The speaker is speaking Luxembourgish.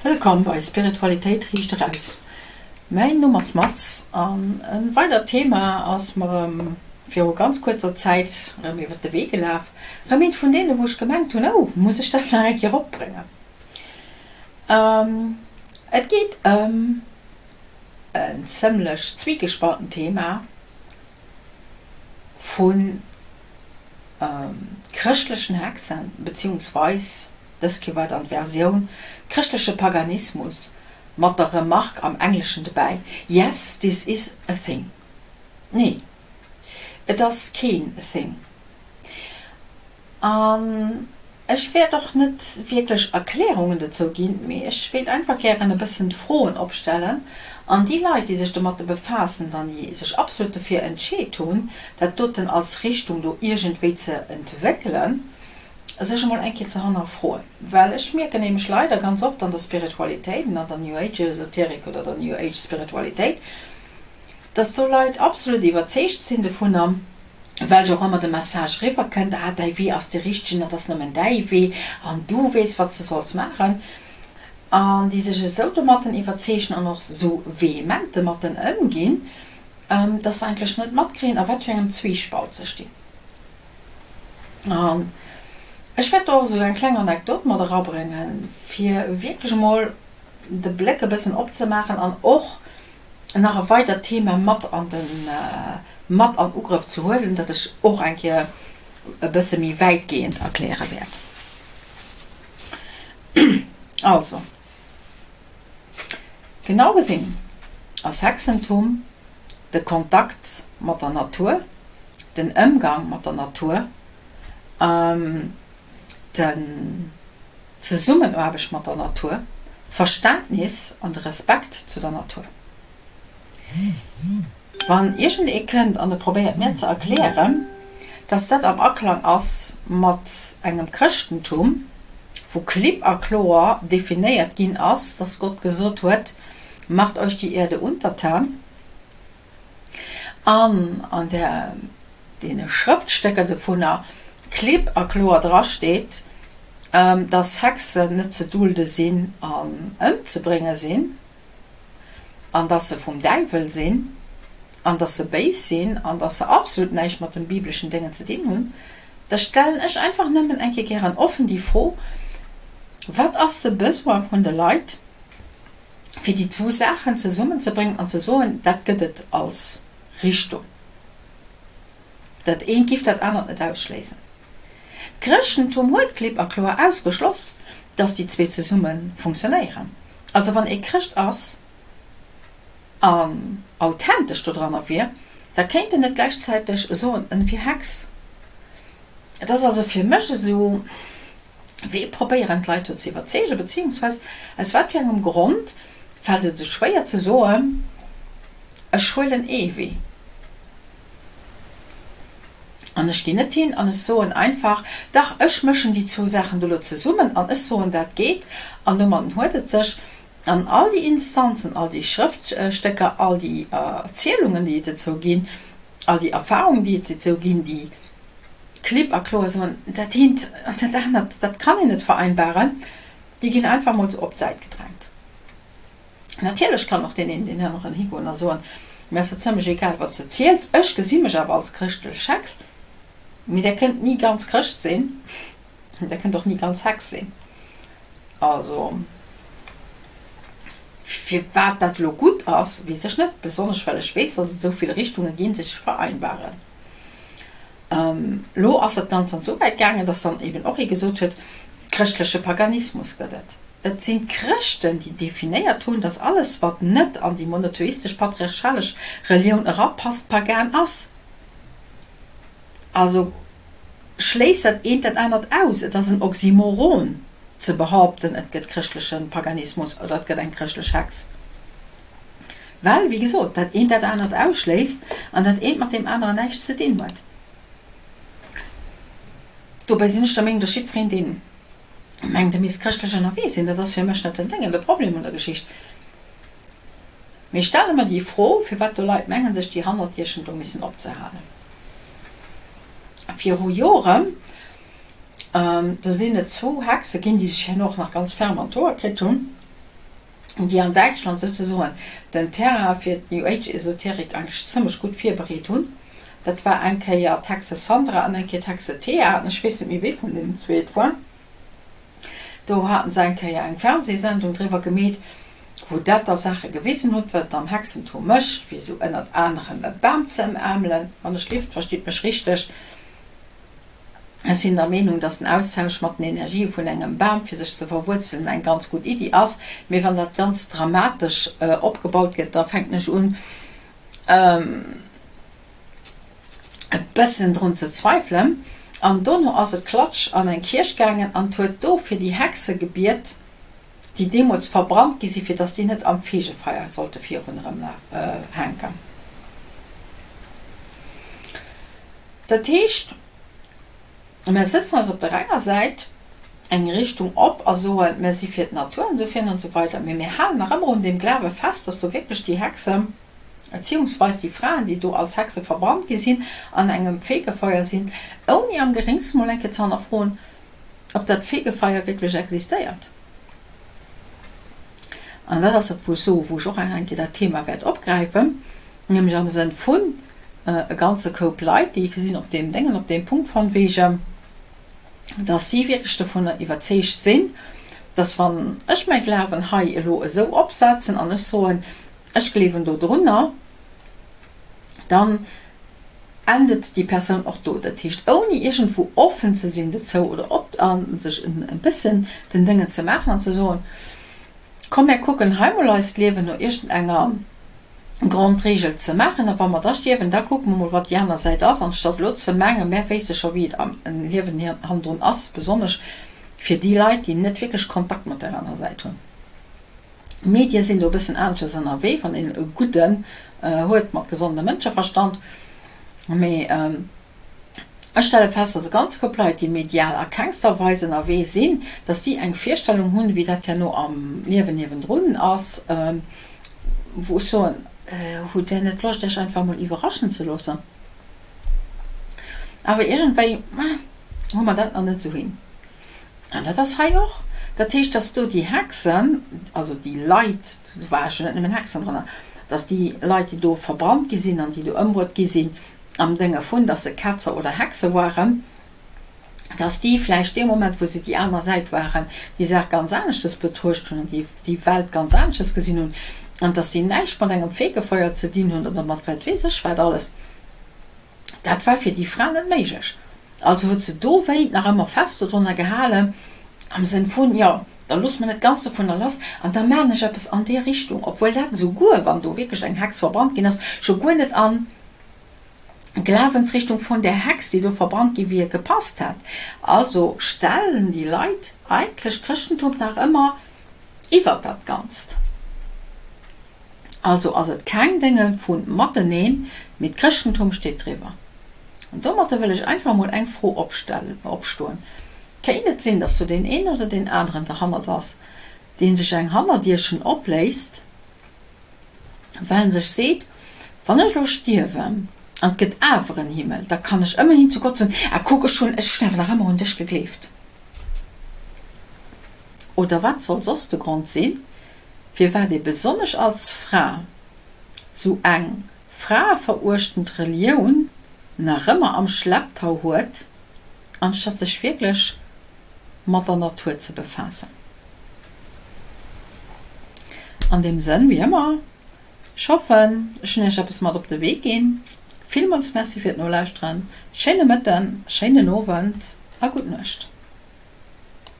Wëllkomm bei Spiritualitéit riicht eraus. Mäin Numm ass Mats an e weidert Thema ass mer erëm viru ganz kuerzer Zäit erëm iwwert de Wee gelaf. Erëm eent vun deene wou ech gemengt hunn, oh muss ech dat nach eng Kéier opbréngen. Et geet ëm en zëmmlech zwiegespaltent Thema vu chrëschtlechen Hexen, beziehungsweis dës Kéier war dann d'Versioun chrëschtleche Paganismus mat der Remark am Engleschen dobäi, Yes, this is a thing. Nee, et ass keen thing. An ech wäert och net wierklech Erklärungen dozou ginn, mee ech wéilt einfach gären e bëssen Froen opstellen an déi Leit, déi sech domatte befaassen an déi sech absolut dofir entscheet hunn, dat doten als Richtung do iergendwéi ze entwéckelen, sech emol eng Kéier ze hannerfroen. Well ech mierken nämlech leider ganz oft an der Spiritualitéit an an der New Age Esoterik oder der New Age Spiritualitéit, dass do Leit absolut iwwerzeegt sinn dovunner, well jo och ëmmer de Message eriwwer kënnt, ah däi Wee ass dee richtegen, dat ass nëmmen däi Wee an du weess wat s de solls maachen, an déi sech esou domatten iwwerzeegen an och esou vehement domatten ëmginn, dass se eigentlech net matkréien a wat fir engem Zwiespalt se stinn. An ech wäert do och esou eng kleng Anekdot mat erabréngen, fir wierklech emol de Bléck e bëssen opzemaachen an och nach e weidert Thema mat an de mat an Ugrëff ze huelen, dat ech och eng Kéier e bësse méi wäitgehend erkläre wäert. Also, genau gesinn ass Hexentum de Kontakt mat der Natur, den Ëmgang mat der Natur, den d'Zesummenaarbecht mat der Natur, d'Verständnis an de Respekt zu der Natur. Wann iergend ee kënnt an e probéiert mir ze erklären, dass dat am Aklang ass mat engem Chrëschtentum, wou klipp a kloer definéiert ginn ass, dass Gott gesot huet, Macht euch die Erde untertan, an an der deene Schrëftstécker dovunner klipp a kloer drasteet, dass Hexen net ze dulde sinn an ëmzebrénge sinn, an dass se vum Däiwel sinn, an dass se béis sinn, an dass se absolut näischt mat dem bibleschen Déngen ze dinn hunn, da stellen ech einfach nëmmen eng Kéier gären offen déi Fro, Wat ass de Besoin vun de Leit, fir déi zwou Saachen zesummenzebréngen an ze soen, dat gëtt et als Richtung? Dat eent giff dat anert net ausschléisen. D'Chrëschtentum huet klipp a kloer ausgeschloss, dass déi zwee zesumme funktionéieren. Also wann ee Chrëscht ass an authentesch dodranner wier, da kéint en net gläichzäiteg soen, en wier Hex. Et ass also fir mech esou, wéi probéieren d'Leit do ze iwwerzeegen, beziehungsweis aus wat fir engem Grond fält et esou schwéier ze soen, ech huelen ee Wee. An ech ginn net hin an ech soen einfach, dach ech mëschen déi zwou Saachen do elo zesummen an ech soen, dat geet an domadden huet et sech. An all déi Instanzen, all déi Schrëftstécker, all déi Erzielungen, déi et dozou ginn, all déi Erfahrungen, déi et dozou ginn, déi klipp a kloer soen, dat eent an dat anert, dat kann een net vereinbaren, déi ginn einfach emol esou op d'Säit gedrängt. Natierlech kann och deen een deen aneren higoen a soen, Mir ass et zëmmlech egal, wat s de ziels, ech gesi mech awer als chrëschtlech Hex. Mee där kënnt ni ganz Chrëscht sinn, an där kënnt och ni ganz Hex sinn. Also, firwat dat elo gutt ass, weess ech net, besonnesch well ech weess, dass et esou vill Richtunge ginn, sech vereinbaren. Elo ass dat Ganzt dann esou wäit gaangen, dass dann eben och ee gesot huet, Chrëschtleche Paganismus gëtt et. Et sinn d'Chrëschten, déi definéiert hunn, dass alles, wat net an déi monotheistesch-patriarchalesch Relioun erapasst, pagan ass. Also schléisst dat eent dat anert aus. Et ass en Oxymoron ze behaupten, et gëtt chrëschtleche Paganismus oder et gëtt eng chrëschtlech Hex. Well, wéi gesot, dat eent dat anert ausschléisst an dat eent mat deem aneren näischt ze dinn huet. Dobäi sinn ech der Meenung, dass jiddwereen, deen mengt e misst chrëschtlech ënnerwee sinn, dat ass fir mech net den Déngen, de Problem un der Geschicht. Mee ech stelle mer déi Fro, firwat do Leit mengen, sech déi Hannertierchen do missen opzehalen. Viru Joren, do sinn et zwou Hexe ginn, déi sech herno och nach ganz ferm an d'Hoer kritt hunn. Déi an Däitschland souzesoen den Terrain fir d'New Age Esoterik eigentlech zëmmlech gutt virbereet hunn. Dat war eng Kéier d'Hexe Sandra an eng Kéier d'Hexe Thea, an ech weess net méi wee vun deenen zwee et war. Do haten se eng Kéier eng Fernsehsendung driwwer gemeet, wou dat da Saache gewisen hutt, wat et am Hexentum mécht, wéi esou ënnert anerem e Bam ze ëmaarmelen, wann ech lift, verstitt mech richteg. Ech sinn der Meenung, dass den Austausch mat den Energië vun engem Bam fir sech ze verwuerzelen eng ganz gutt Iddi ass, mee wann dat ganz dramatesch opgebaut gëtt, da fänken ech un e bëssen drun ze zweifelen. An dono ass et klatsch an eng Kierch gaangen an huet do fir déi Hexe gebiet, déi deemools verbrannt gi sinn, fir dass déi net am Fegefeier sollte virun erëm hänken. Dat heescht, mär sëtzen eis op der enger Säit eng Richtung op a soen, mär si fir d'Natur an esou virun an esou weider, mee mir halen nach ëmmer un deem Glawe fest, dass do wierklech déi Hexen, beziehungsweis déi Fraen, déi do als Hexe verbrannt gi sinn, an engem Fegefeuer sinn, ouni am geréngsten mol eng Kéier ze hannerfroen, ob dat Fegefeier wierklech existéiert. An dat ass dat, wou ech soen, wou ech och eng Kéier dat Thema wäert opgräifen, nämlech am Sënn vun e ganze Koup Leit, déi sinn op deem Déngen, op deem Punkt von wegen, dass si wierklech dovunner iwwerzeegt sinn, dass wann ech mäi Glawen hei elo esou opsetzen an ech soen, ech gleewen dodrunner, dann endet déi Persoun och do. Dat heescht, ouni iergendwou offen ze sinn dozou oder op a sech e bëssen den Déngen ze maachen an ze soen, Komm mär kucken hei mol eist Liewen no iergendenger Grondregel ze maachen a wa mer da stierwen, da kucke mer mol wat déi aner Säit ass, anstatt elo ze mengen, mär wéisste scho wéi et am Liewen hannendrun ass, besonnesch fir déi Leit, déi net wierklech Kontakt mat där aner Säit hunn. D'Medie sinn do e bëssen aneschters ënnerwee, wann een e gudden huet mat gesondem Mënscheverstand. Mee ech stelle fest, dass e ganze Koup Leit, déi medial a kengster Weis ënnerwee sinn, dass déi eng Virstellung hunn, wéi dat herno am Liewen niewendrun ass, wou ech soen, Hutt Där net Loscht, Iech einfach emol iwwerraschen ze loossen? Awer iergendwéi hu mer dat nach net esou hin. An dat ass hei och. Dat heescht, dass do déi Hexen, also déi Leit, do ware jo net nëmmen Hexen drënner, dass déi Leit, déi do verbrannt gi sinn an déi do ëmbruet gi sinn, am Sënne vun, dass se Ketzer oder Hexe waren, dass déi vläicht dee Moment, wou se déi aner Säit waren, déi Saach ganz aneschtes betruecht hunn an déi Welt ganz aneschtes gesinn hunn an dass déi näischt mat engem Fegefeuer ze dinn hunn oder mat wat weess ech wat alles. Dat war fir déi Fra net méiglech. Also huet se dowéint nach ëmmer fest dodrunner gehalen, am Sënn vun, jo, da loosse mer net ganz dovunner lass an da maachen ech eppes an déi Richtung, obwuel dat esouguer, wann do wierklech eng Hex verbrannt ginn ass, scho guer net an d'Glawensrichtung vun där Hex, déi do verbrannt gi wier, gepasst hätt. Also stellen déi Leit eigentlech d'Chrëschtentum nach ëmmer iwwert dat Ganzt. Also ass et keng Dénge vu mateneen, mee d'Chrëschtentum steet driwwer. An domatter wëll ech einfach emol eng Fro opstellen, opstoen, Kéint et sinn, dass do deen een oder deen aneren derhannert ass, dee sech eng Hannerdierchen opléisst, well en sech seet, Wann ech elo stierwen an et gëtt awer en Himmel, da kann ech ëmmerhin zu Gott soen, Ah kuck, ech hunn, ech hunn awer nach ëmmer un dech gegleeft. Oder wat soll soss de Grond sinn, firwat ee besonnesch als Fra sou eng fraeveruechtend Relioun nach ëmmer am Schlepptau huet, anstatt sech wierklech mat der Natur ze befaassen. An deem Sënn, wéi ëmmer, ech hoffen, ech hunn Iech eppes mat op de Wee ginn. Villmools Merci fir d'Nolauschteren, schéine Mëtten, schéinen Owend a gutt Nuecht.